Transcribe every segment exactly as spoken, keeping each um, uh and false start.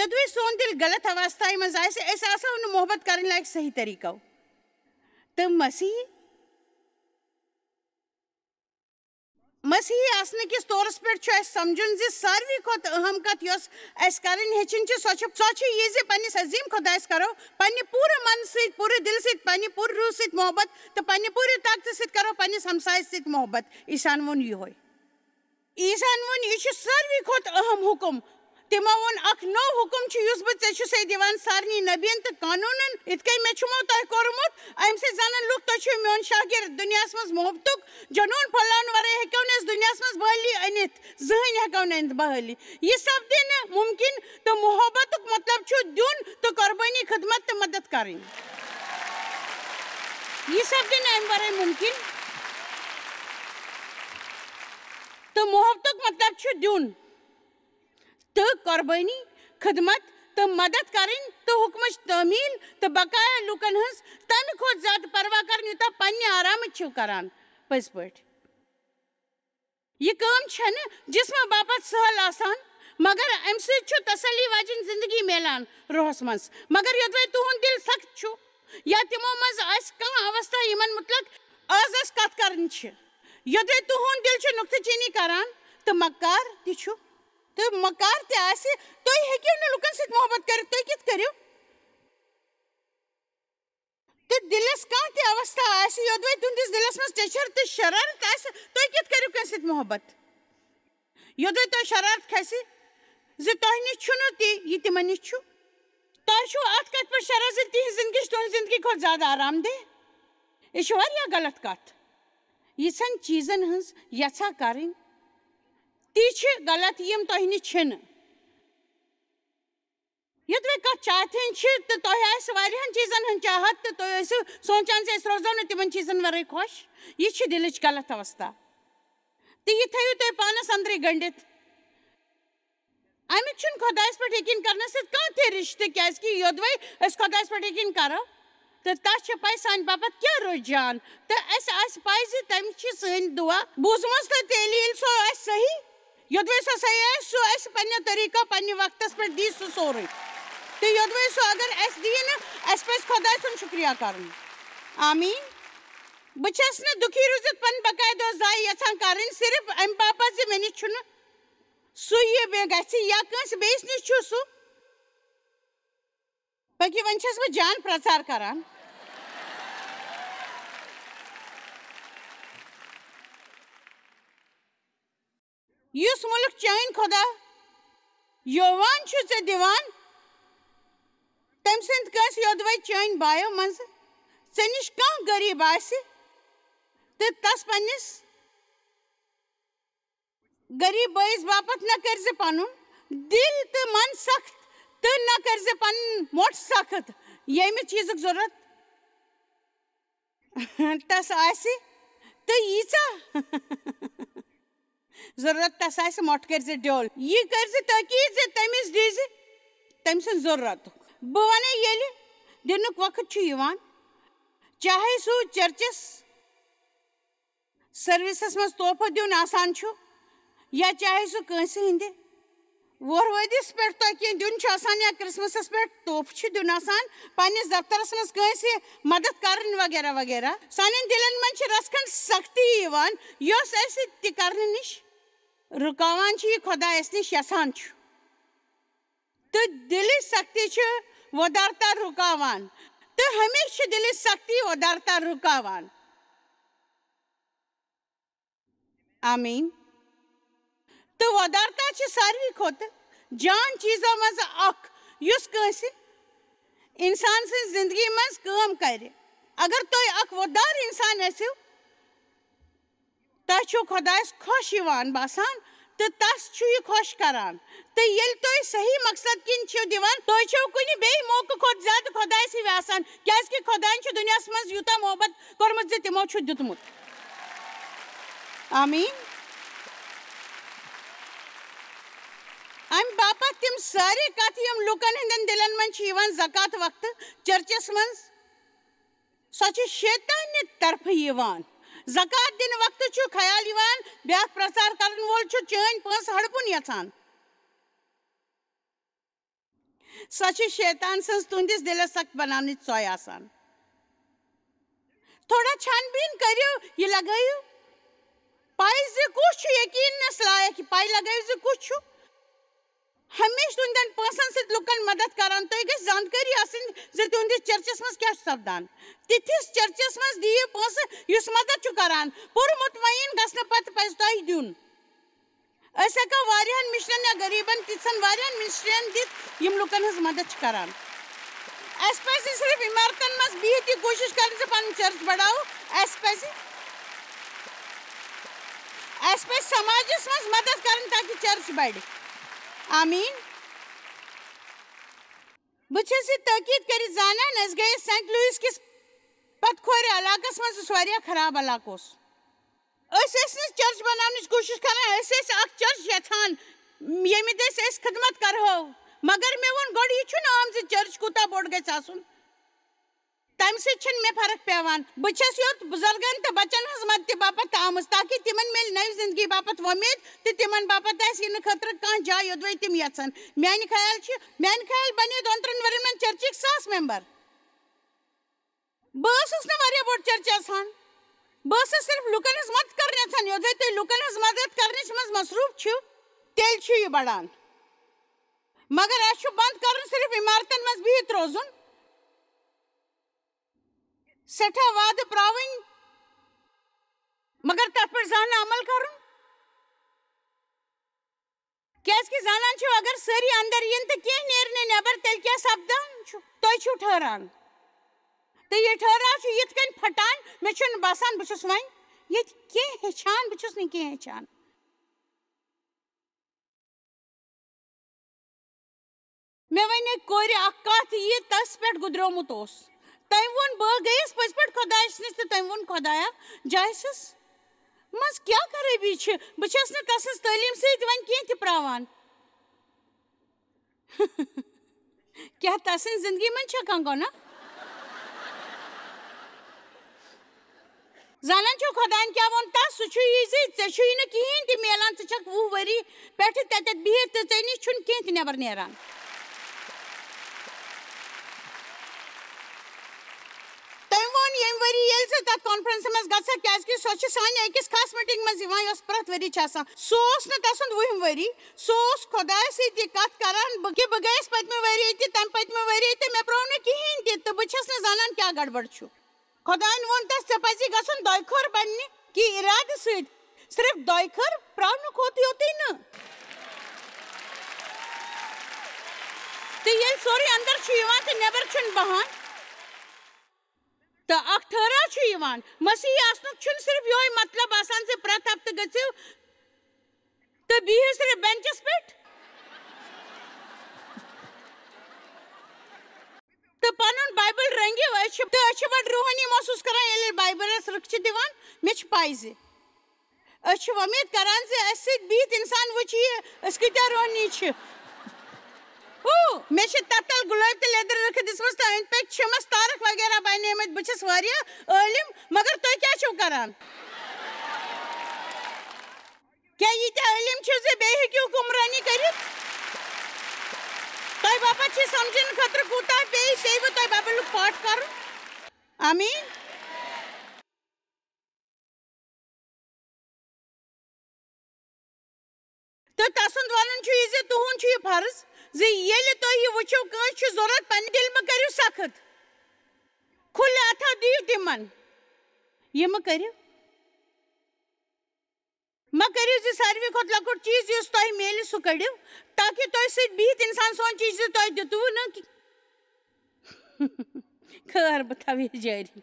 یوٚدوے سون دِل غلط اوستھایہِ منٛز آسہِ، أسۍ آسو نہٕ محبت کرٕنۍ لایق صحیح طریٖقو۔ تہٕ مسیحی مسیحی آسنہٕ کِس طورس پٮ۪ٹھ چھُ اَسہِ سمجھُن زِ ساروی کھۄتہٕ اہم کتھ یۄس اَسہِ کرٕنۍ ہیٚچھِنۍ چھِ، سۄ چھِ، سۄ چھِ یہِ زِ پننِس عظیٖم خۄدایس کرو پننہِ پوٗرٕ منہٕ سۭتۍ، پوٗرٕ دِلہٕ سۭتۍ، پننہِ پوٗرٕ روح سۭتۍ محبت تہٕ پننہِ پوٗرٕ طاقتہٕ سۭتۍ کرو پننِس ہمسایس سۭتۍ محبت۔ عیسیٰ ہن ووٚن یِہوے۔ عیسیٰ ہن ووٚن، یہِ چھُ ساروی کھۄتہٕ اہم حُکم۔ تِمو ووٚن، اکھ نوٚو حُکم چھُ، یُس بہٕ ژےٚ چھُسے دِوان سارنٕے نبین تہٕ قانوٗنن، یِتھ کٔنۍ مےٚ چھُمو تۄہہِ کوٚرمُت۔ اَمہِ سۭتۍ زانن لُکھ، تُہۍ چھِو میون شاگرد۔ دُنیاہَس منٛز محبتُک جنوٗن پھٔہلاونہٕ ورٲے ہیٚکو نہٕ أسۍ دُنیاہَس منٛز بحٲلی أنِتھ، زٕہٕنۍ ہیٚکو نہٕ أنِتھ بحٲلی۔ یہِ سپدِ نہٕ مُمکِن، تہٕ محبتُک مطلب چھُ دیُن تہٕ قۄربٲنی، خدمت تہٕ مدد کرٕنۍ۔ یہِ سپدِ نہٕ اَمہِ ورٲے مُمکِن۔ تہٕ محبتُک مطلب چھُ دیُن تہٕ قۄربٲنی، خدمت تہٕ مدد کرٕنۍ تہٕ حُکمٕچ تعمیٖل تہٕ بقایا لوٗکن ہٕنٛز تَمہِ کھۄتہٕ زیادٕ پرواہ کرٕنۍ، یوٗتاہ پننہِ آرامٕچ چھِو کران۔ پٔزۍ پٲٹھۍ، یہِ کٲم چھَنہٕ جسمہٕ باپتھ سہل آسان، مگر اَمہِ سۭتۍ چھُ تسلی واجیٚنۍ زندگی میلان روحس منٛز۔ مگر یوٚدوَے تُہُنٛد دِل سخت چھُ، یا تِمو منٛز آسہِ کانٛہہ اوستھا، یِمن مُتعلق آز اَسہِ کتھ کرٕنۍ چھِ، یوٚدوَے تُہُنٛد دِل چھُ نُکتہٕ چینی کران تہٕ مکار تہِ چھُ، تہٕ مکار تہِ آسہِ، تُہۍ ہیٚکِو نہٕ لُکن سۭتۍ محبت کٔرِتھ۔ تُہۍ کِتھ کٔرِو؟ تہٕ دِلس کانٛہہ تہِ اوستھا آسہِ، یوٚدوَے تُہنٛدِس دِلس منٛز ٹیچھر تہٕ شرارت آسہِ، تُہۍ کِتھ کٔرِو کٲنٛسہِ سۭتۍ محبت؟ یوٚدوَے تۄہہِ شرارت کھسہِ زِ تۄہہِ نِش چھُنہٕ تہِ، یہِ تِمن نِش چھُ۔ تۄہہِ چھُو اتھ کتھِ پٮ۪ٹھ شرارت زِ تِہنٛز زندگی چھِ تُہنٛزِ زندگی کھۄتہٕ زیادٕ آرام دہ۔ یہِ چھِ واریاہ غلط کتھ۔ یِژھن چیٖزن ہٕنٛز یژھا کرٕنۍ، تی چھِ غلط، یِم تۄہہِ نِش چھِنہٕ۔ یوٚدوَے کانٛہہ چاہتھٕے چھِ تہٕ تۄہہِ آسہِ واریاہن چیٖزن ہٕنٛز چاہت تہٕ تُہۍ ٲسِو سونٛچان زِ أسۍ روزو نہٕ تِمن چیٖزن ورٲے خۄش، یہِ چھِ دِلٕچ غلط اوستھا۔ تہٕ یہِ تھٲیِو تُہۍ پانس أنٛدرٕے گٔنٛڈِتھ۔ اَمیُک چھُنہٕ خۄدایَس پٮ۪ٹھ یقیٖن کرنس سۭتۍ کانٛہہ تہِ رِشتہٕ، کیازِ کہِ یوٚدوَے أسۍ خۄدایَس پٮ۪ٹھ یقیٖن کرو، تہٕ تَس چھِ پَے سانہِ باپتھ کیٛاہ رُت جان، تہٕ اَسہِ آسہِ پَے زِ تٔمۍ چھِ سٲنۍ دُعا بوٗزمٕژ، تہٕ تیٚلہِ ییٚلہِ سۄ آسہِ صحیح، یوٚدوَے سۄ صحیح آسہِ، سُہ اَسہِ پنٛنیو طریٖقو، پنٛنہِ وقتَس پٮ۪ٹھ دِیہِ سُہ سورُے۔ تہٕ یوٚدوَے سُہ اگر اَسہِ دِیہِ نہٕ، اَسہِ پَزِ خۄداے سُنٛد شُکریہ کَرُن۔ آمیٖن۔ بہٕ چھَس نہٕ دُکھی روٗزِتھ پنٕنۍ بقایا دۄہ ضایع یَژھان کَرٕنۍ، صرف اَمہِ باپَتھ زِ مےٚ نِش چھُنہٕ سُہ یہِ مےٚ گژھِ یا کٲنٛسہِ بیٚیِس نِش چھُ سُہ۔ پٔکِو، وۄنۍ چھَس بہٕ جان پرٛچار کَران۔ یُس مُلک چٲنۍ خۄدا یوان چھُ ژےٚ دِوان، تٔمۍ سٕنٛدۍ کٲنٛسہِ یودوَے چٲنۍ بایو منٛزٕ ژےٚ نِش کانٛہہ غریٖب آسہِ تہٕ تس پننِس غریٖب بٲیِس باپتھ نہ کٔرۍ زِ پنُن دِل تہٕ من سخت تہٕ نہ کٔرۍ زِ پنٕنۍ مۄٹھ سخت، ییٚمہِ چیٖزُک ضروٗرت تس آسہِ تہٕ ییٖژاہ ضروٗرت تس آسہِ، مۄٹھ کٔرۍ زِ ڈیول۔ یہِ کٔرۍ زِ تٲکیٖد زِ تٔمِس دِیہِ زِ تٔمۍ سٕنٛز ضروٗرت۔ بہٕ وَنَے ییٚلہِ دِنُک وقت چھُ یِوان، چاہے سُہ چرچس سروسس منٛز تحفہٕ دیُن آسان چھُ یا چاہے سُہ کٲنٛسہِ ہٕنٛدِ وُہروٲدِس پٮ۪ٹھ تۄہہِ کینٛہہ دیُن چھُ آسان یا کرسمسس پٮ۪ٹھ تحفہٕ چھُ دیُن آسان، پننِس دفترس منٛز کٲنٛسہِ مدد کرٕنۍ وغیرہ وغیرہ، سانٮ۪ن دِلن منٛز چھِ رژھ کھنٛڈ سختی یِوان، یۄس اَسہِ تہِ کرنہٕ نِش رُکاوان چھِ، یہِ خۄداے اَسہِ نِش یژھان چھُ۔ تہٕ دِلٕچ سختی چھِ وۄدارتا رُکاوان، تہٕ ہمیشہٕ چھِ دِلٕچ سختی وۄدارتا رُکاوان۔ آمیٖن۔ تہٕ وۄدارتا چھِ ساروی کھۄتہٕ جان چیٖزو منٛز اکھ، یُس کٲنٛسہِ اِنسان سٕنٛز زِندگی منٛز کٲم کرِ۔ اگر تُہۍ اکھ وۄدار اِنسان ٲسِو، تۄہہِ چھُو خۄدایَس خۄش یِوان باسان تہٕ تَس چھُ یہِ خۄش کران۔ تہٕ ییٚلہِ تُہۍ صحیح مقصد کِنۍ چھِو دِوان، تُہۍ چھِو کُنہِ بیٚیہِ موقعہٕ کھۄتہٕ زیادٕ خۄدایَس ہِوۍ آسان، کیٛازِکہِ خۄدایَن چھُ دُنیاہَس منٛز یوٗتاہ محبت کوٚرمُت زِ تِمو چھُ دیُتمُت۔ آمیٖن۔ اَمہِ باپتھ تِم سارے کَتھٕ، یِم لوٗکَن ہٕنٛدٮ۪ن دِلَن منٛز چھِ یِوان زکوٰۃ وقتہٕ چرچَس منٛز، سۄ چھِ شیطانہِ طرفہٕ یِوان۔ زکوٰۃ دِنہٕ وقتہٕ چھُ خیال یِوان، بیٛاکھ پرٛچار کَرَن وول چھُ چٲنۍ پونٛسہٕ ہڑپُن یَژھان۔ سۄ چھِ شیطان سٕنٛز تُہنٛدِس دِلس سخت بناونٕچ سۄے آسان۔ تھوڑا چھان بیٖن کٔرِو، یہِ لگٲیِو پَے زِ کُس چھُ یقیٖنس لایق، یہِ پَے لگٲیِو زِ کُس چھُ۔ ہمیشہِ تُہنٛدٮ۪ن پونٛسن سۭتۍ لُکن مدد کران۔ تۄہہِ گژھِ زانکٲری آسٕنۍ زِ تُہنٛدِس چرچس منٛز کیٛاہ چھُ سپدان۔ تِتھِس چرچس منٛز دِیِو پونٛسہٕ یُس مدد چھُ کران۔ پُر مطمئن گژھنہٕ پتہٕ پزِ تۄہہِ دیُن۔ أسۍ ہٮ۪کو واریاہن مِشنن یا غریٖبن تِژھن واریاہن مِشنن دِتھ یِم لُکن ہٕنٛز مدد چھِ کران۔ اَسہِ پزِ صرف عمارتن منٛز بِہِتھ یہِ کوٗشِش کرٕنۍ زِ پنُن چرچ بڑاوو۔ اَسہِ پزِ اَسہِ پزِ سماجس منٛز مدد کرٕنۍ تاکہ چرچ بڑِ۔ آمیٖن۔ بہٕ چھَس یہِ تٲکیٖد کٔرِتھ زانان، أسۍ گٔیہِ سینٹ لوئس کِس پتہٕ کھورِ علاقس منٛز، یُس واریاہ خراب علاقہٕ اوس۔ أسۍ ٲسۍ نہٕ چرچ بناونٕچ کوٗشِش کران، أسۍ ٲسۍ اکھ چرچ یژھان، ییٚمہِ دٔسۍ أسۍ خدمت کرہو۔ مگر مےٚ ووٚن گۄڈٕ، یہِ چھُنہٕ عام زِ چرچ کوٗتاہ بوٚڑ گژھِ آسُن۔ تَمہِ سۭتۍ چھَنہٕ مےٚ فرق پٮ۪وان۔ بہٕ چھَس یوت بُزرگن تہٕ بچن ہٕنٛز مدتہِ باپتھ آمٕژ، تاکہِ تِمن میلہِ نَوِ زندگی باپتھ وۄمید تہٕ تِمن باپتھ آسہِ یِنہٕ خٲطرٕ کانٛہہ جاے یوٚدوَے تِم یژھن۔ میانہِ خیال چھِ، میانہِ خیال بنے دۄن ترٛٮ۪ن ؤرین منٛز چرچٕکۍ ساس ممبر۔ بہٕ ٲسٕس نہٕ واریاہ بوٚڑ چرچ یژھان، بہٕ ٲسٕس صرف لُکن ہٕنٛز مدد کرٕنۍ یژھان۔ یوٚدوَے تُہۍ لُکن ہٕنٛز مدد کرنٕچ منٛز مصروٗف چھِو، تیٚلہِ چھُ یہِ بڑان۔ مگر اَسہِ چھُ بنٛد کرُن صرف عمارتن منٛز بِہِتھ روزُن۔ سٮ۪ٹھاہ وعدٕ پرٛاوٕنۍ، مگر تَتھ پٮ۪ٹھ زانٛہہ نہٕ عمل کرُن۔ کیٛازِ کہِ زانان چھِو، اگر سٲری اندر یِن تہٕ کینٛہہ نیرِ نہٕ نٮ۪بر، تیٚلہِ کیٛاہ سپدان چھُ؟ تُہۍ چھِو ٹھٔہران۔ تہٕ یہِ ٹھٔہراو چھُ یِتھ کٔنۍ پھٹان، مےٚ چھُنہٕ باسان بہٕ چھُس وۄنۍ ییٚتہِ کینٛہہ ہیٚچھان، بہٕ چھُس نہٕ کینٛہہ ہیٚچھان۔ مےٚ وَنے کورِ اکھ کَتھ، یہِ تَس پٮ۪ٹھ گُزریومُت اوس۔ تٔمۍ ووٚن، بہٕ گٔیَس پٔزۍ پٲٹھۍ خۄدایَس نِش تہٕ تٔمۍ ووٚن، خۄدایا، جایسَس منٛز کیٛاہ خرٲبی چھِ؟ بہٕ چھَس نہٕ تَسٕنٛز تعلیٖم سۭتۍ وۄنۍ کینٛہہ تہِ پرٛاوان۔ کیٛاہ تَسٕنٛز زِندگی منٛز چھا کانٛہہ گۄناہ؟ زانان چھو خۄدایَن کیٛاہ ووٚن تَس؟ سُہ چھُ یہِ زِ ژےٚ چھُے نہٕ کِہیٖنۍ تہِ میلان، ژٕ چھَکھ وُہ ؤری پٮ۪ٹھٕ تَتٮ۪تھ بِہِتھ تہٕ ژےٚ نِش چھُنہٕ کینٛہہ تہِ نٮ۪بر نیران۔ تٔمۍ ووٚن، ییٚمہِ ؤری ییٚلہِ ژٕ تَتھ کانفرنسہِ منٛز گژھکھ، کیٛازِکہِ سۄ چھِ سانہِ أکِس خاص میٖٹِنٛگ منٛز یِوان، یۄس پرٛٮ۪تھ ؤری چھِ آسان۔ سُہ اوس نہٕ تَسُنٛد وُہِم ؤری، سُہ اوس خۄدایَس سۭتۍ یہِ کَتھ کَران، بہٕ، کہِ بہٕ گٔیَس پٔتمہِ ؤری تہِ، تَمہِ پٔتمہِ ؤری تہِ، مےٚ پرٛاو نہٕ کِہیٖنۍ تہِ، تہٕ بہٕ چھَس نہٕ زانان کیٛاہ گڑبڑ چھُ۔ خۄدایَن ووٚن تَس، ژےٚ پَزی گژھُن دۄیہِ خٲر بننہِ کہِ اِرادٕ سۭتۍ، صرف دۄیہِ خٲر پرٛاونہٕ کھۄتہٕ یوتُے نہٕ۔ تہٕ ییٚلہِ سورُے اندر چھُ یِوان تہٕ نٮ۪بر چھُنہٕ بہان، تہٕ اکھ ٹھہراو چھُ یِوان۔ مسیحی آسنُک چھُنہٕ صرف یِہوٚے مطلب آسان زِ پرٛٮ۪تھ ہفتہٕ گٔژھِو تہٕ بِہِو صرف بینچس پٮ۪ٹھ تہٕ پنُن بایبل رٔنگِو۔ أسۍ چھِ، تہٕ أسۍ چھِ بڑٕ روحٲنی محسوٗس کران، ییٚلہِ بایبلس رٕکھ چھِ دِوان۔ مےٚ چھِ پَے زِ أسۍ چھِ وۄمید کران زِ اَسہِ سۭتۍ بِہِتھ اِنسان وٕچھِ یہِ، أسۍ کۭتیٛاہ روحٲنی چھِ۔ ہو، مےٚ چھِ تتل گُلٲبۍ تہٕ لیٚدٕر رٔکھِتھ دِژمٕژ تہٕ أنٛدۍ پٔکۍ چھِمس تارک وغیرہ بنیمٕتۍ۔ بہٕ چھَس واریاہ عٲلِم، مگر تُہۍ کیٛاہ چھِو کران؟ کیٛاہ ییٖتیٛاہ عٲلِم چھِو زِ بیٚیہِ ہیٚکِو حُکمرٲنی کٔرِتھ؟ تۄہہِ باپتھ چھِ سمجھنہٕ خٲطرٕ کوٗتاہ بیٚیہِ پیٚیہِ تۄہہِ بایبلُک پاٹھ کرُن؟ آمیٖن۔ تہٕ تسُنٛد ونُن چھُ یہِ زِ تُہُنٛد چھُ یہِ فرض زِ ییٚلہِ تُہۍ یہِ وٕچھِو، کٲنٛسہِ چھُ ضروٗرت، پننہِ دِلہِ مہٕ کٔرِو سخت، کھُلہِ اتھا دِیِو تِمن۔ یہِ مہٕ کٔرِو، مہٕ کٔرِو زِ ساروی کھۄتہٕ لۄکُٹ چیٖز یُس تۄہہِ میلہِ، سُہ کٔڑِو، تاکہِ تۄہہِ سۭتۍ بِہِتھ انسان سونچہِ زِ تۄہہِ دِتوُ نہٕ کہِ-، خٲر، بہٕ تھاوٕ یہِ جٲری۔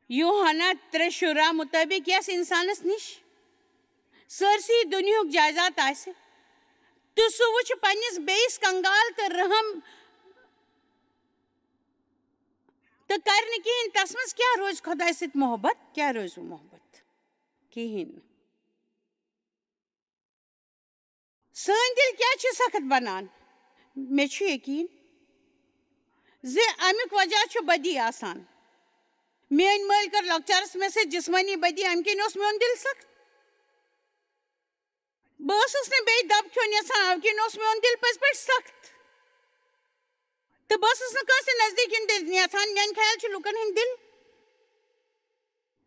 یوحنا ترٛےٚ شُراہ مُطٲبِق یَس اِنسانَس نِش سٲرسٕے دُنیاہُک جایداد آسہِ، تہٕ سُہ وٕچھِ پنٛنِس بیٚیِس کنگال تہٕ رحم تہٕ کَرِ نہٕ کِہیٖنۍ، تَس منٛز کیٛاہ روزِ خۄدایہِ سۭتۍ محبت؟ کیٛاہ روزِ محبت؟ کِہیٖنۍ نہٕ۔ سٲنۍ دِل کیٛازِ چھِ سخت بنان؟ مےٚ چھُ یقیٖن زِ اَمیُک وجہ چھُ بدی آسان۔ میٛٲنۍ مٲلۍ کٔر لۄکچارس مےٚ سۭتۍ جسمٲنی بدی، اَمہِ کِنۍ اوس میون دِل سخت۔ بہٕ ٲسٕس نہٕ بیٚیہِ دَب کھیوٚن یَژھان، اَوٕ کِنۍ اوس میون دِل پٔزۍ پٲٹھۍ سخت۔ تہٕ بہٕ ٲسٕس نہٕ کٲنٛسہِ نزدیٖک یُن تہِ یَژھان۔ میٛانہِ خیال چھُ لوٗکَن ہٕنٛدۍ دِل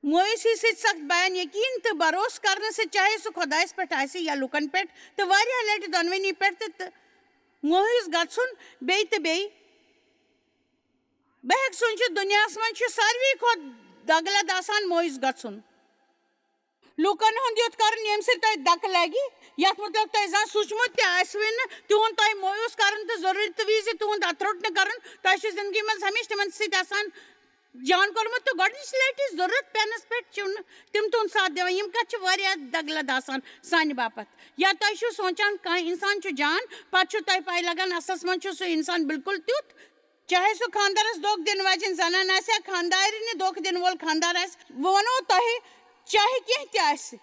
مایوسی سۭتۍ سخت بیان یقین تہٕ بھروسہٕ کرنہٕ سۭتۍ، چاہے سُہ خۄدایَس پٮ۪ٹھ آسہِ یا لوٗکَن پٮ۪ٹھ، تہٕ واریاہ لَٹہِ دۄنوٕنی پٮ۪ٹھ تہِ، تہٕ مایوس گژھُن بیٚیہِ تہٕ بیٚیہِ۔ بہٕ ہیٚکہٕ سوٗنٛچِتھ، دُنیاہَس منٛز چھُ ساروی کھۄتہٕ دگہٕ لد آسان مایوس گژھُن۔ لوٗکَن ہُنٛد یُتھ کرُن، ییٚمہِ سۭتۍ تۄہہِ دَکہٕ لَگہِ، یَتھ مُتعلِق تۄہہِ زانٛہہ سوٗنٛچمُت تہِ آسِوٕے نہٕ، تِہُنٛد تۄہہِ مایوس کرُن تہٕ ضروٗری تہٕ وِزِ تِہُنٛد اَتھٕ روٚٹ نہٕ کرُن۔ تۄہہِ چھُ زِندگی منٛز ہمیشہِ تِمَن سۭتۍ آسان جان کوٚرمُت تہٕ گۄڈٕنِچ لَٹہِ ضروٗرت پیٚنَس پٮ۪ٹھ چھِو نہٕ تِم تُہُنٛد ساتھ دِوان۔ یِم کَتھٕ چھِ واریاہ دگہٕ لد آسان سانہِ باپتھ۔ یا تۄہہِ چھُو سونٛچان، کانٛہہ اِنسان چھُ جان، پَتہٕ چھُو تۄہہِ پَے لَگان، اَصلَس منٛز چھُ سُہ اِنسان بِلکُل تیُتھ، چاہے سُہ خانٛدارَس دھوکہٕ دِنہٕ واجیٚنۍ زَنان آسہِ یا خانٛدارِنہِ دھوکہٕ دِنہٕ وول خانٛدار آسہِ۔ بہٕ وَنو تۄہہِ، چاہے کینٛہہ تہِ آسہِ،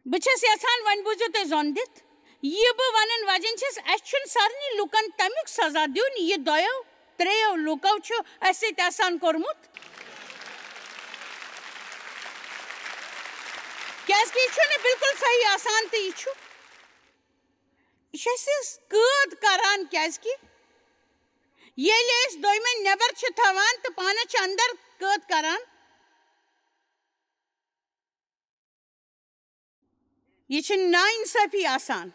بہٕ چھَس یَژھان وۄنۍ بوٗزِو تُہۍ زوٚن دِتھ۔ یہِ بہٕ وَنَن واجیٚنۍ چھَس، اَسہِ چھُنہٕ سارنٕے لوٗکَن تَمیُک سزا دیُن، یہِ دۄیو ترٛیٚیو لوٗکو چھُ اَسہِ سۭتۍ احسان کوٚرمُت۔ کیٛازِکہِ یہِ چھُنہٕ بِلکُل صحیح آسان تہٕ یہِ چھُ، یہِ چھُ اَسہِ قٲد کران، کیٛازِکہِ ییٚلہِ أسۍ دۄیمٮ۪ن نٮ۪بر چھِ تھاوان تہٕ پانَس چھِ اندر قٲد کران، یہِ چھِ نااِنصٲفی آسان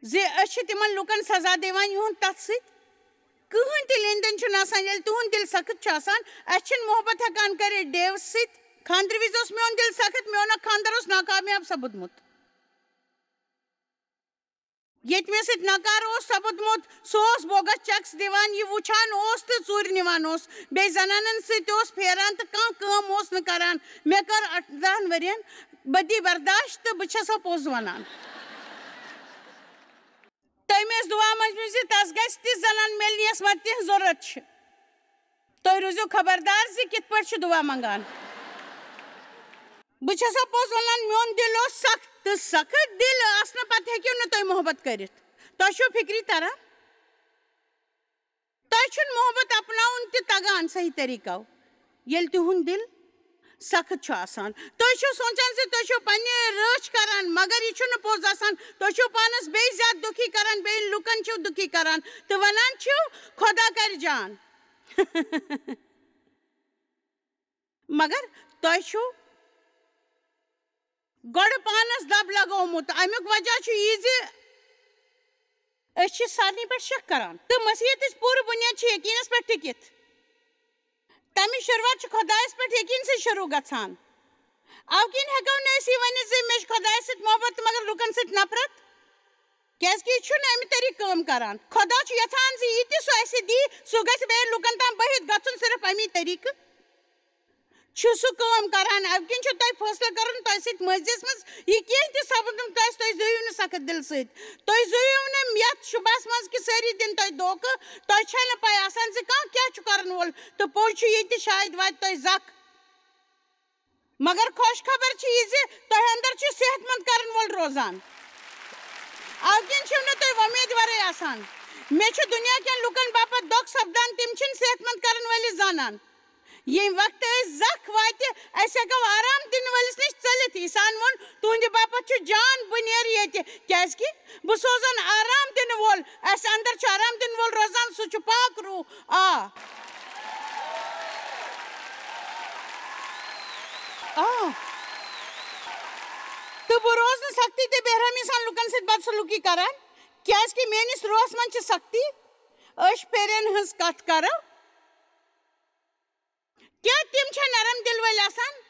زِ أسۍ چھِ تِمن لوٗکن سزا دِوان یِہُنٛد تَتھ سۭتۍ کٕہٕنۍ تہِ لین دین چھُنہٕ آسان۔ ییٚلہِ تُہُنٛد دِل سخت چھُ آسان، اَسہِ چھِنہٕ محبت ہٮ۪کان کٔرِتھ ڈیوَس سۭتۍ۔ خانٛدرٕ وِزِ اوس میون دِل سخت، میون اکھ خانٛدر اوس ناکامیاب سپُدمُت۔ ییٚتہِ مےٚ سۭتۍ نکار اوس سپُدمُت، سُہ اوس بوگس چیکس دِوان، یہِ وٕچھان اوس تہٕ ژوٗرِ نِوان اوس، بیٚیہِ زنانن سۭتۍ اوس پھیران تہٕ کانٛہہ کٲم اوس نہٕ کران۔ مےٚ کٔر اَردَہَن ؤرین بدی برداشت تہٕ بہٕ چھسو پوٚز ونان۔ تٔمۍ ٲس دُعا منٛجمٕژ زِ تس گژھِ تِژھ زنان میلٕنۍ یۄس مدتہِ ہٕنٛز ضروٗرت چھِ۔ تُہۍ روٗزِو خبردار زِ کِتھ پٲٹھۍ چھِ دُعا منٛگان۔ بہٕ چھسو پوٚز ونان، میون دِل اوس سخت تہٕ سخت دِل آسنہٕ پتہٕ ہیٚکِو نہٕ تُہۍ محبت کٔرِتھ۔ تۄہہِ چھُو فِکرِ تران؟ تۄہہِ چھُنہٕ محبت اپناوُن تہِ تگان صحیح طریٖقو، ییٚلہِ تِہُنٛد دِل سخت چھُ آسان۔ تُہۍ چھِو سونٛچان زِ تُہۍ چھِو پننہِ رٲچھ کران، مگر یہِ چھُنہٕ پوٚز آسان۔ تُہۍ چھِو پانس بیٚیہِ زیادٕ دُکھی کران، بیٚیہِ لُکن چھِو دُکھی کران تہٕ ونان چھِو، "خۄدا کرِ جان۔" مگر تۄہہِ چھُو گۄڈٕ پانس دب لگومُت۔ امیُک وجہ چھُ یہِ زِ أسۍ چھِ سارنٕے پٮ۪ٹھ شک کران، تہٕ مسیحیتٕچ پوٗرٕ بُنیاد چھِ یقینس پٮ۪ٹھ ٹِکِتھ۔ تمِچ شروٗعات چھِ خۄدایس پٮ۪ٹھ یقین سۭتۍ شروٗع گژھان۔ اَوٕ کِنۍ ہٮ۪کو نہٕ أسۍ یہِ ؤنِتھ زِ مےٚ چھِ خۄدایس سۭتۍ محبت تہٕ مگر لُکن سۭتۍ نفرت، کیازِ کہِ یہِ چھُنہٕ امہِ طریقہٕ کٲم کران۔ خۄدا چھُ یژھان زِ یہِ تہِ سُہ اسہِ دی، سُہ گژھِ بیٚیہِ لُکن تام بٔہِتھ گژھُن صرف امی طریقہٕ۔ چھُ سُہ کٲم کران۔ اَمہِ کِنۍ چھُ تۄہہِ فٲصلہٕ کرُن، تۄہہِ سۭتۍ مٲضِیَس منٛز یہِ کینٛہہ تہِ سپُدمُت آسہِ، تُہۍ زُیِو نہٕ سخت دِلہٕ سۭتۍ۔ تُہۍ زُیِو نہٕ یَتھ شُبہَس منٛز کہِ سٲری دِن تۄہہِ دھوکہٕ۔ تۄہہِ چھےٚ نہٕ پَے آسان زِ کانٛہہ کیٛاہ چھُ کرَن وول، تہٕ پوٚز چھُ یہِ تہِ، شاید واتہِ تۄہہِ زَکھ۔ مگر خۄش خبر چھِ یہِ زِ تۄہہِ اندر چھُ صحت مند کرن وول روزان۔ اَوٕ کِنۍ چھِو نہٕ تُہۍ وۄمید ورٲے آسان۔ مےٚ چھُ دُنیا کٮ۪ن لُکن باپتھ دۄکھ سپدان، تِم چھِنہٕ صحت مند کرن وٲلِس زانان۔ ییٚمہِ وقتہٕ أسۍ زکھ واتہِ، أسۍ ہٮ۪کو آرام دِنہٕ وٲلِس نِش ژٔلِتھ۔ عیسیٰ ہن ووٚن، "تُہنٛدِ باپتھ چھُ جان، بہٕ نیرٕ ییٚتہِ، کیازِ کہِ بہٕ سوزن آرام دِنہٕ وول۔" اسہِ اندر چھُ آرام دِنہٕ وول روزان، سُہ چھُ پاک روح۔ آ۔ آ۔ تہٕ بہٕ روزٕ نہٕ سختی تہٕ بے رحمی سان لُکن سۭتۍ بدسلوٗکی کران، کیازِ کہِ میٲنِس روحس منٛز چھِ سختی۔ أسۍ پھیرن ہٕنٛز کتھ کرو۔ کیٛاہ تِم چھا نرم دِل وٲلۍ آسان،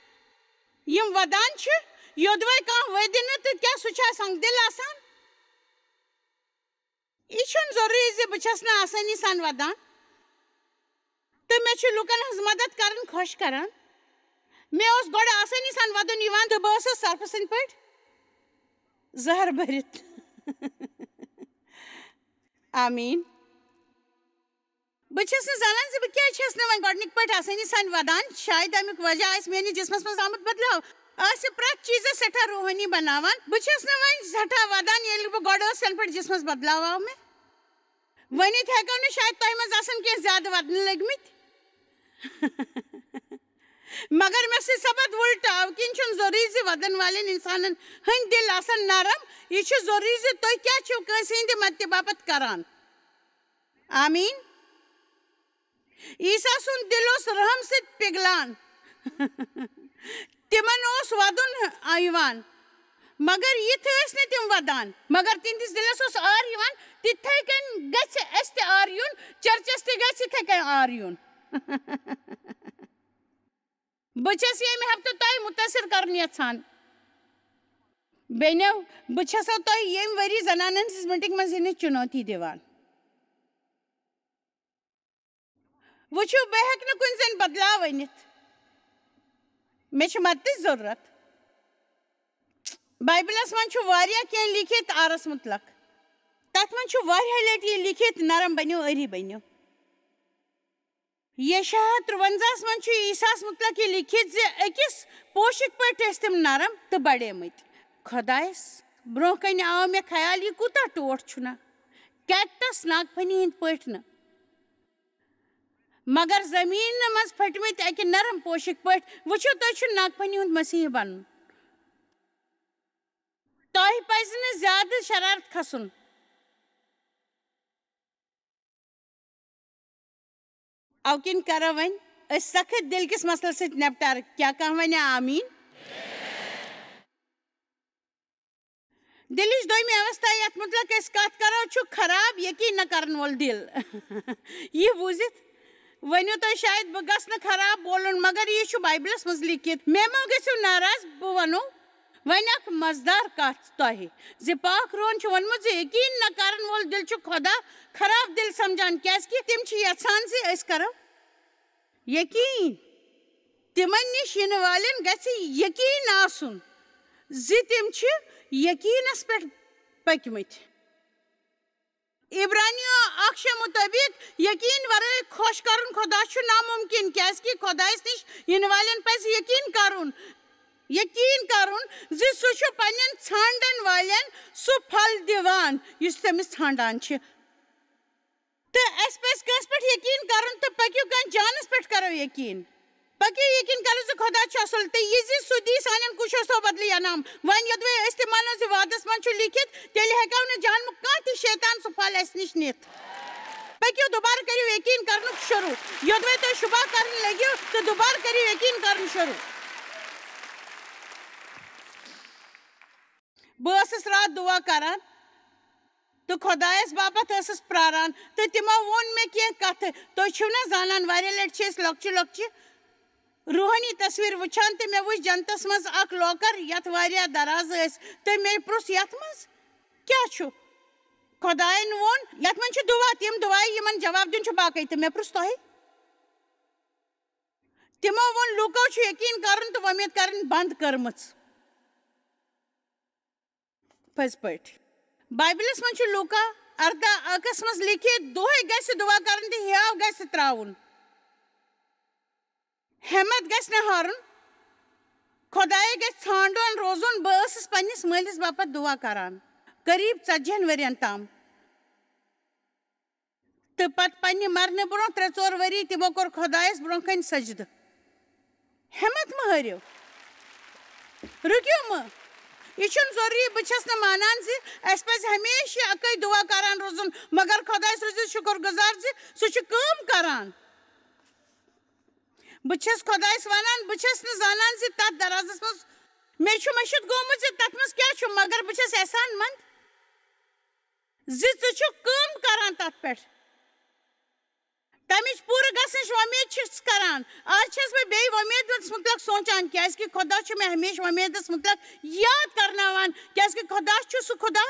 یِم ودان چھِ؟ یوٚدوَے کانٛہہ ودِ نہٕ، تہٕ کیٛاہ سُہ چھا سنگ دِل آسان؟ یہِ چھُنہٕ ضروٗری زِ بہٕ چھَس نہٕ آسٲنی سان ودان، تہٕ مےٚ چھُ لوٗکن ہٕنٛز مدد کرٕنۍ خۄش کران۔ مےٚ اوس گۄڈٕ آسٲنی سان ودُن یِوان، تہٕ بہٕ ٲسٕس سرپھ سٕنٛدۍ پٲٹھۍ زہر بٔرِتھ۔ آمیٖن۔ بہٕ چھَس نہٕ زانان زِ بہٕ کیٛازِ چھَس نہٕ وۄنۍ گۄڈٕنِکۍ پٲٹھۍ آسٲنی سان وَدان۔ شاید اَمیُک وجہ آسہِ میٛٲنِس جسمَس منٛز آمُت بدلاو۔ آسہِ پرٛٮ۪تھ چیٖزَس سٮ۪ٹھاہ روحٲنی بناوان۔ بہٕ چھَس نہٕ وۄنۍ سٮ۪ٹھاہ وَدان، ییٚلہِ بہٕ گۄڈٕ ٲسٕس، یَنہٕ پٮ۪ٹھ جسمَس بدلاو آو مےٚ۔ ؤنِتھ ہٮ۪کو نہٕ، شاید تۄہہِ منٛز آسَن کینٛہہ زیادٕ وَدنہٕ لٔگۍمٕتۍ۔ مگر مےٚ سۭتۍ سپد وُلٹہٕ، اَوٕ کِنۍ چھُنہٕ ضروٗری زِ وَدَن والٮ۪ن اِنسانَن ہٕنٛدۍ دِل آسَن نرم، یہِ چھُ ضروٗری زِ تُہۍ کیٛاہ چھِو کٲنٛسہِ ہٕنٛدِ مدتہِ باپتھ کران۔ آمیٖن۔ عیسیٰ سُنٛد دِل اوس رحم سۭتۍ پِگلان۔ تِمن اوس وَدُن یِوان، مگر یِتھ ٲسۍ نہٕ تِم وَدان، مگر تِہنٛدِس دِلس اوس آر یِوان، تِتھے کٔنۍ گژھِ اَسہِ تہِ آر یُن، چرچس تہِ گژھِ یِتھے کٔنۍ آر یُن۔ بہٕ چھَس ییٚمہِ ہفتہٕ تۄہہِ مُتٲثر کرُن یژھان۔ بیٚنیو، بہٕ چھَسو تۄہہِ ییٚمہِ ؤری زنانن ہٕنٛز میٖٹِنٛگ منٛز یِنٕچ چُنوتی دِوان۔ وٕچھِو، بہٕ ہٮ۪کہٕ نہٕ کُنہِ زٔنۍ بدلاو أنِتھ۔ مےٚ چھِ مدتٕچ ضروٗرت۔ بایبلس منٛز چھُ واریاہ کینٛہہ لیکھِتھ آرس مُتلق۔ تتھ منٛز چھُ واریاہ لٹہِ یہِ لیکھِتھ، نرم بٔنِو، أری بٔنِو۔ یشعیاہ ترٛونٛزاہس منٛز چھُ عیسیٰہس مُتلق یہِ لیکھِتھ زِ أکِس پوشٕکۍ پٲٹھۍ ٲسۍ تِم نرم تہٕ بڑیمٕتۍ۔ خۄدایس برٛونٛہہ کنہِ آو مےٚ خیال، یہِ کوٗتاہ ٹوٹھ چھُنا، کیکٹس ناگفنی ہٕنٛدۍ پٲٹھۍ نہٕ، مگر زٔمیٖنہٕ منٛز پھٔٹمٕتۍ اکہِ نرم پوشٕکۍ پٲٹھۍ۔ وٕچھِو، تۄہہِ چھُ ناگفنی ہُنٛد مسیح بنُن۔ تۄہہِ پزِ نہٕ زیادٕ شرارت کھسُن۔ اوٕ کِنۍ کرو وۄنۍ أسۍ سخت دِل کِس مسلس سۭتۍ نپٹارٕ۔ کیٛاہ کانٛہہ ونہِ آمیٖن؟ دِلٕچ دوٚیمہِ اوستھا یتھ مُتلق أسۍ کتھ کرو چھُ خراب یقیٖن نہ کرن وول دِل۔ یہِ بوٗزِتھ ؤنِو تُہۍ شاید بہٕ گژھٕ نہٕ خراب بولُن، مگر یہِ چھُ بایبلس منٛز لیکھِتھ۔ مےٚ مہ گٔژھِو ناراض، بہٕ ونو وۄنۍ اکھ مزٕدار کتھ تۄہہِ زِ پاک روحن چھُ ووٚنمُت زِ یقیٖن نہ کرن وول دِل چھُ خۄدا خراب دِل سمجھان، کیازِ کہِ تِم چھِ یژھان زِ أسۍ کرو یقیٖن۔ تِمن نِش یِنہٕ والٮ۪ن گژھِ یقیٖن آسُن زِ تِم چھِ یقیٖنس پٮ۪ٹھ پٔکۍمٕتۍ۔ عبرانیو اکھ شےٚ مُطٲبِق یقیٖن ورٲے خۄش کرُن خۄدا چھُ نامُمکِن، کیازِ کہِ خۄدایس نِش یِنہٕ والٮ۪ن پزِ یقیٖن کرُن، یقیٖن کرُن زِ سُہ چھُ پننٮ۪ن ژھانڈن والٮ۪ن سُہ پھل دِوان یُس تٔمِس ژھانڈان چھِ۔ تہٕ اَسہِ پَزِ کٲنٛسہِ پٮ۪ٹھ یقیٖن کَرُن تہٕ پٔکِو کٲنٛسہِ جانَس پٮ۪ٹھ کَرو یقیٖن۔ پٔکِو یقیٖن کَرُن زِ خۄدا چھُ اَصٕل تہٕ یہِ زِ سُہ دی سانٮ۪ن کوٗششو بدلہٕ انعام۔ وۄنۍ یوٚدوَے أسۍ تہِ مانو زِ وعدَس منٛز چھُ لیٖکھِتھ، تیٚلہِ ہٮ۪کو نہٕ جانمُک کانٛہہ تہِ شیطان سُہ پھل اَسہِ نِش نِتھ۔ پٔکِو دُبارٕ کٔرِو یقیٖن کَرنُک شروٗع۔ یوٚدوَے تُہۍ شُبہ کَرٕنۍ لٔگِو تہٕ دُبارٕ کٔرِو یقیٖن کَرُن شروٗع۔ بہٕ ٲسٕس راتھ دُعا کَران۔ تہٕ خۄدایَس باپتھ ٲسٕس پرٛاران، تہٕ تِمو ووٚن مےٚ کینٛہہ کَتھٕ۔ تُہۍ چھِو نہ زانان، واریاہ لَٹہِ چھِ أسۍ لۄکچہِ لۄکچہِ روحٲنی تصویر وٕچھان، تہٕ مےٚ وٕچھ جنتَس منٛز اکھ locker، یَتھ واریاہ دَرازٕ ٲسۍ، تہٕ مےٚ پرُژھ، "یَتھ منٛز کیٛاہ چھُ؟" خۄدایَن ووٚن، "یَتھ منٛز چھِ دُعا، تِم دُعایہِ یِمَن جواب دیُن چھُ باقٕے۔" تہٕ مےٚ پرُژھ، "تۄہہِ؟" تِمو ووٚن، "لوٗکو چھُ یقیٖن کَرُن تہٕ وۄمید کَرٕنۍ بنٛد کٔرمٕژ۔" پٔزۍ پٲٹھۍ۔ بایبلس منٛز چھُ لوٗکا ارداہ اکس منٛز لیکھِتھ، "دۄہے گژھِ دُعا کرُن تہٕ ہیاو گژھِ تراوُن۔ ہٮ۪مت گژھِ نہٕ ہارُن۔ خۄدایے گژھِ ژھانڈُن روزُن۔" بہٕ ٲسٕس پننِس مٲلِس باپتھ دُعا کران، قریب ژتجی ہن ؤرین تام۔ تہٕ پتہٕ پننہِ مرنہٕ برونٛہہ ترٛےٚ ژور ؤری تِمو کوٚر خۄدایس برونٛہہ کنہِ سجدٕ۔ ہٮ۪مت مہ ہٲرِو۔ رُکِو مہ۔ یہِ چھُنہٕ ضروٗری، بہٕ چھَس نہٕ مانان زِ اَسہِ پَزِ ہمیشہِ اَکٕے دُعا کران روزُن، مگر خۄدایَس روٗزِو شُکُر گُزار زِ سُہ چھُ کٲم کران۔ بہٕ چھَس خۄدایَس وَنان، بہٕ چھَس نہٕ زانان زِ تَتھ دَرازَس منٛز مےٚ چھُ مٔشِتھ گوٚمُت زِ تَتھ منٛز کیٛاہ چھُ، مگر بہٕ چھَس احسان مند زِ ژٕ چھُکھ کٲم کران تَتھ پٮ۪ٹھ۔ تَمِچ پوٗرٕ گژھنٕچ وۄمید چھَس کران۔ آز چھَس بہٕ بیٚیہِ وۄمیدَس مُتعلِق سونٛچان، کیٛازِکہِ خۄدا چھُ مےٚ ہمیشہِ وۄمیدَس مُتعلِق یاد کرناوان، کیٛازِکہِ خۄدا چھُ سُہ خۄدا،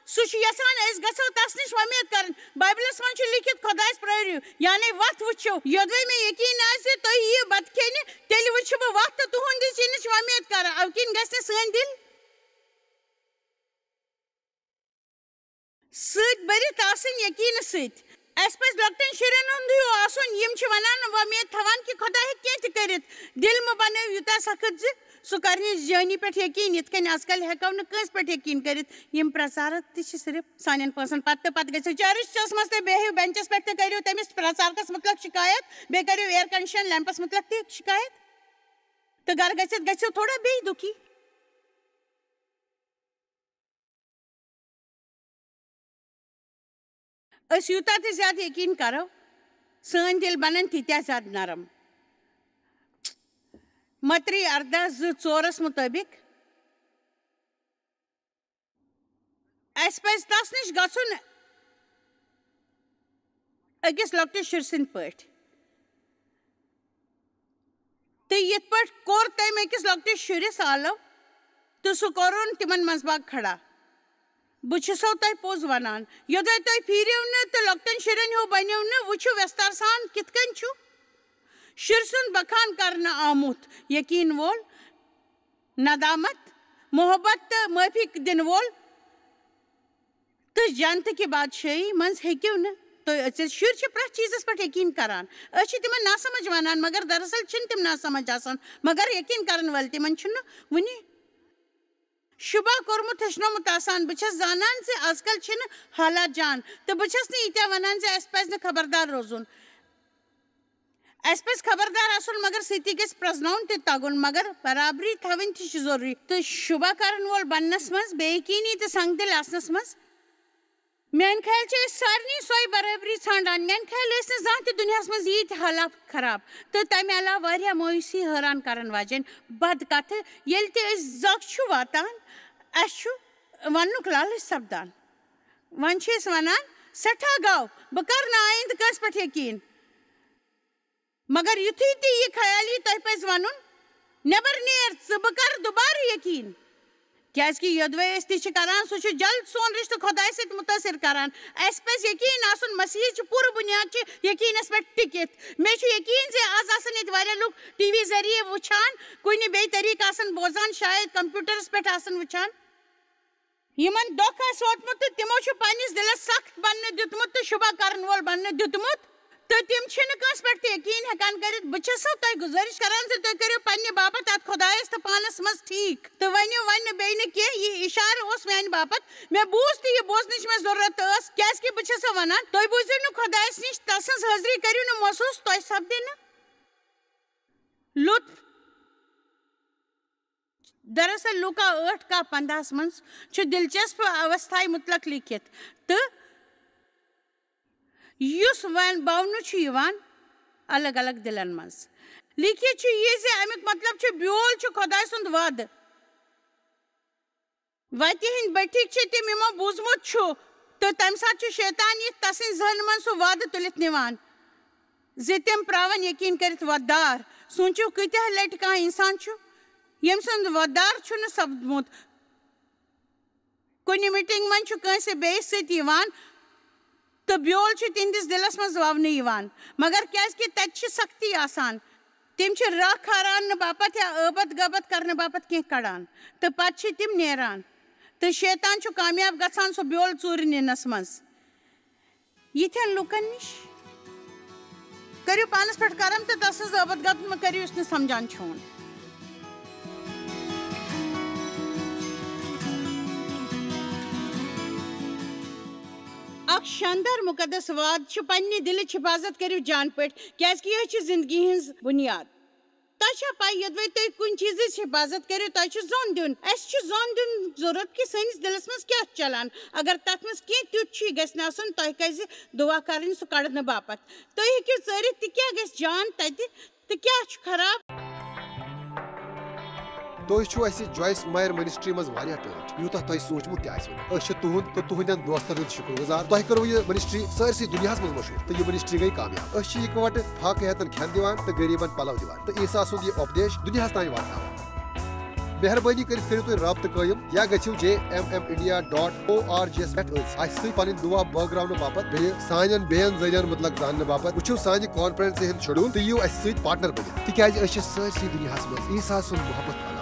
سُہ چھُ یَژھان أسۍ گژھو تَس نِش وۄمید کَرٕنۍ۔ بایبلَس منٛز چھُ لیٖکھِتھ، "خۄدایَس پرٛٲرِو"، یعنی وَتھ وٕچھِو۔ یوٚدوَے مےٚ یقیٖن آسہِ، تُہۍ یِیِو بَتہٕ کھیٚنہِ، تیٚلہِ وٕچھِ بہٕ وَتھ تہٕ تُہُنٛدِس یِنٕچ وۄمید کَرٕ۔ اَوٕ کِنۍ گژھِ نہٕ سٲنۍ دِل سۭتۍ بٔرِتھ آسٕنۍ یقیٖنہٕ سۭتۍ۔ اَسہِ پَزِ لۄکٹٮ۪ن شُرٮ۪ن ہُنٛد ہیوٗ آسُن، یِم چھِ وَنان، وۄمید تھاوان کہِ خۄدا ہیٚکہِ کینٛہہ تہِ کٔرِتھ۔ دِل مہٕ بَنٲیِو یوٗتاہ سخت زِ سُہ کَرِ نہٕ جٲنی پٮ۪ٹھ یقیٖن، یِتھ کٔنۍ آز کَل ہٮ۪کو نہٕ کٲنٛسہِ پٮ۪ٹھ یقیٖن کٔرِتھ۔ یِم پرٛچارَک تہِ چھِ صرف سانٮ۪ن پونٛسَن پَتہٕ تہٕ پَتہٕ گٔژھِو چرچَس منٛز تہٕ بیٚہِو بٮ۪نچَس پٮ۪ٹھ تہٕ کٔرِو تٔمِس پرٛچارکَس مُتعلِق شِکایت، بیٚیہِ کٔرِو air condition lampس مُتعلِق تہِ شِکایت۔ تہٕ گرٕ گٔژھِتھ گٔژھِو تھوڑا بیٚیہِ دُکھی۔ أسۍ یوٗتاہ تہِ زیادٕ یقیٖن کرو، سٲنۍ دِل بنن تیٖتیٛاہ زیادٕ نرم۔ متی ارداہ زٕ ژورس مُطٲبِق، اَسہِ پَزِ تَس نِش گژھُن أکِس لۄکٹِس شُرۍ سٕنٛدۍ پٲٹھۍ۔ تہٕ یِتھ پٲٹھۍ کوٚر تٔمۍ أکِس لۄکٹِس شُرِس آلو، تہٕ سُہ کوٚرُن تِمن منٛز باگ کھڑا۔ بہٕ چھُسو تۄہہِ پوٚز وَنان، یوٚدوے تُہۍ پھیٖرِو نہٕ تہٕ لۄکٹٮ۪ن شُرٮ۪ن ہیوٗ بٔنِو نہٕ، وٕچھِو وٮ۪ستار سان کِتھ کٔنۍ چھُ شُرۍ سُنٛد بخان کرنہٕ آمُت یقیٖن وول، ندامت، محبت تہٕ معٲفی دِنہٕ وول تہٕ جنتہٕ کہِ بادشٲہی منٛز ہیٚکِو نہٕ تُہۍ أژِتھ۔ شُرۍ چھِ پرٛٮ۪تھ چیٖزس پٮ۪ٹھ یقیٖن کران۔ أسۍ چھِ تِمن ناسمجھ ونان، مگر دراصل چھِنہٕ تِم ناسمجھ آسان، مگر یقیٖن کرن وٲلۍ تِمن چھُنہٕ وُنہِ شُبہ کوٚرمُت، ہیٚچھنومُت آسان۔ بہٕ چھَس زانان زِ از کل چھِنہٕ حالات جان، تہٕ بہٕ چھَس نہٕ ییٖتیٛاہ ونان زِ اَسہِ پَزِ نہٕ خبردار روزُن۔ اَسہِ پَزِ خبردار آسُن، مگر سۭتی گژھِ پرٛزناوُن تہِ تَگُن، مگر برابری تھاوٕنۍ تہِ چھِ ضروٗری۔ تہٕ شُبہ کرن وول بننس منٛز بے یقیٖنی تہٕ سنگ دِل آسنس منٛز، میانہِ خیال چھِ أسۍ سارنٕے سۄے برابری ژھانڈان۔ میانہِ خیال ٲسۍ نہٕ زانٛہہ تہِ دُنیاہس منٛز ییٖتۍ حالات خراب تہٕ تَمہِ علاوٕ واریاہ مایوسی حٲران کرن واجٮ۪ن بد کتھٕ۔ ییٚلہِ تہِ أسۍ زکھ چھُ واتان، اَسہِ چھُ وننُک لالچ سپدان۔ وۄنۍ چھِ أسۍ ونان، سٮ۪ٹھاہ گوٚو، بہٕ کرٕ نہٕ آیندٕ کٲنٛسہِ پٮ۪ٹھ یقیٖن۔ مگر یُتھُے تہِ یہِ خیال یی، تۄہہِ پَزِ وَنُن، "نٮ۪بر نیر ژٕ، بہٕ کرٕ دُبارٕ یقیٖن۔" کیازِ کہِ یوٚدوَے أسۍ تہِ چھِ کران، سُہ چھُ جلد سون رشتہٕ خۄدایَس سۭتۍ مُتٲثر کران۔ اَسہِ پَزِ یقیٖن آسُن، مسیحیت چھِ پوٗرٕ بُنیاد چھِ یقیٖنَس پٮ۪ٹھ ٹِکِتھ۔ مےٚ چھُ یقیٖن زِ آز آسَن ییٚتہِ واریاہ لُکھ ٹی وی ذٔریعہٕ وٕچھان، کُنہِ بیٚیہِ طریٖقہٕ آسَن بوزان، شاید کمپیوٹرَس پٮ۪ٹھ آسَن وٕچھان۔ یِمن دۄکھ آسہِ ووتمُت تہٕ تِمو چھُ پننِس دِلس سخت بننہٕ دیُتمُت تہٕ شُبہ کرن وول بننہٕ دیُتمُت، تہٕ تِم چھِنہٕ کٲنٛسہِ پٮ۪ٹھ تہِ یقیٖن ہٮ۪کان کٔرِتھ۔ بہٕ چھَسو تۄہہِ گُزٲرِش کران زِ تُہۍ کٔرِو پننہِ باپتھ اتھ خۄدایس تہٕ پانس منٛز ٹھیٖک، تہٕ ؤنِو وۄنۍ نہٕ بیٚیہِ نہٕ کینٛہہ۔ یہِ اِشارٕ اوس میانہِ باپتھ، مےٚ بوٗز تہٕ یہِ بوزنٕچ مےٚ ضروٗرت ٲس، کیازِ کہِ بہٕ چھَسو ونان، تُہۍ بوٗزِو نہٕ خۄدایس نِش، تسٕنٛز حٲضری کٔرِو نہٕ محسوٗس، تۄہہِ سپدِ نہٕ لطف۔ دراصل لوکا ٲٹھ کا پندہس منٛز چھُ دلچسپ اوستھایہِ متعلق لیکھِتھ، تہٕ یُس وۄنۍ بونہٕ چھُ یِوان الگ الگ دِلن منٛز۔ لیکھِتھ چھُ یہِ زِ امیُک مطلب چھُ، بیول چھُ خۄداے سُنٛد وعدٕ۔ وتہِ ہٕنٛدۍ بٔٹھِکۍ چھِ تِم، یِمو بوٗزمُت چھُ، تہٕ تمہِ ساتہٕ چھُ شیطان یِتھ تسٕنٛدۍ ذہنہٕ منٛز سُہ وعدٕ تُلِتھ نِوان زِ تِم پراون یقین کٔرِتھ وۄدار۔ سوٗنٛچِو، کۭتیاہ لٹہِ کانٛہہ انسان چھُ، ییٚمۍ سُنٛد وۄدار چھُنہٕ سپدمُت۔ کُنہِ میٹنگ منٛز چھُ کٲنٛسہِ بیٚیِس سۭتۍ یِوان تہٕ بیول چھُ تِہنٛدِس دِلس منٛز وونہٕ یِوان، مگر کیازِ کہِ تتہِ چھِ سختی آسان، تِم چھِ راہ کھاران نہٕ باپتھ یا ٲبت غٲبت کرنہٕ باپتھ کینٛہہ کڑان، تہٕ پتہٕ چھِ تِم نیران، تہٕ شیطان چھُ کامیاب گژھان سُہ بیول ژوٗرِ نِنس منٛز۔ یِتھٮ۪ن لوٗکن نِش کٔرِو پانس پٮ۪ٹھ کرم تہٕ تسٕنٛز ٲبت غٲبت مہ کٔرِو یُس نہٕ سمجھان چھُ۔ اکھ شاندار مقدس وعد چھُ پننہِ دِلٕچ حفاظت کٔرِو جان پٲٹھۍ، کیازِ کہِ یہِ چھِ زندگی ہٕنٛز بُنیاد۔ تۄہہِ چھا پَے، یوٚدوَے تُہۍ کُنہِ چیٖزٕچ حفاظت کٔرِو، تۄہہِ چھُ زوٚن دیُن۔ اَسہِ چھُ زوٚن دیُن ضروٗرت کہِ سٲنِس دِلَس منٛز کیٛاہ چھُ چَلان۔ اگر تَتھ منٛز کینٛہہ تیُتھ چھُ، یہِ گژھِ نہٕ آسُن، تۄہہِ کَزِ دُعا کَرٕنۍ سُہ کَڑنہٕ باپَتھ۔ تُہۍ ہیٚکِو ژٲرِتھ تہِ کیٛاہ گژھِ جان تَتہِ تہٕ کیٛاہ چھُ خراب۔ تُہۍ چھِو اَسہِ جویِس مایر منسٹری منٛز واریاہ ٹٲٹھۍ، یوٗتاہ تۄہہِ سوٗنٛچمُت تہِ آسِوٕ نہٕ۔ أسۍ چھِ تُہُنٛد تہٕ تُہٕنٛدٮ۪ن دوستن ہُنٛد شُکر گُزار۔ تۄہہِ کٔروٕ یہِ منسٹری سٲرسٕے دُنیاہَس منٛز مشہوٗر تہٕ یہِ منسٹری گٔے کامیاب۔ أسۍ چھِ یِکوَٹہٕ فاقہٕ ہیتن کھٮ۪ن دِوان تہٕ غریٖبن پلو دِوان تہٕ عیسیٰ سُنٛد یہِ اُپدیش دُنیاہَس تام واتناوان۔ مہربٲنی کٔرِتھ کٔرِو تُہۍ رابطہٕ قٲیِم یا گٔژھِو J M M India dot O R G یَس پٮ۪ٹھ أسۍ اَسہِ سۭتۍ پنٕنۍ دُعا بٲگراونہٕ باپتھ، بیٚیہِ سانٮ۪ن بیٚین ذٔریعن مُتعلق زاننہٕ باپتھ۔ وٕچھِو سانہِ کانفرنسہِ ہُنٛد شیڈول تہٕ یِیِو اَسہِ سۭتۍ پارٹنر بٔنِتھ، تِکیازِ أسۍ چھِ سٲرسٕے دُنیاہَس منٛز عیسیٰ سُنٛد محبت کران۔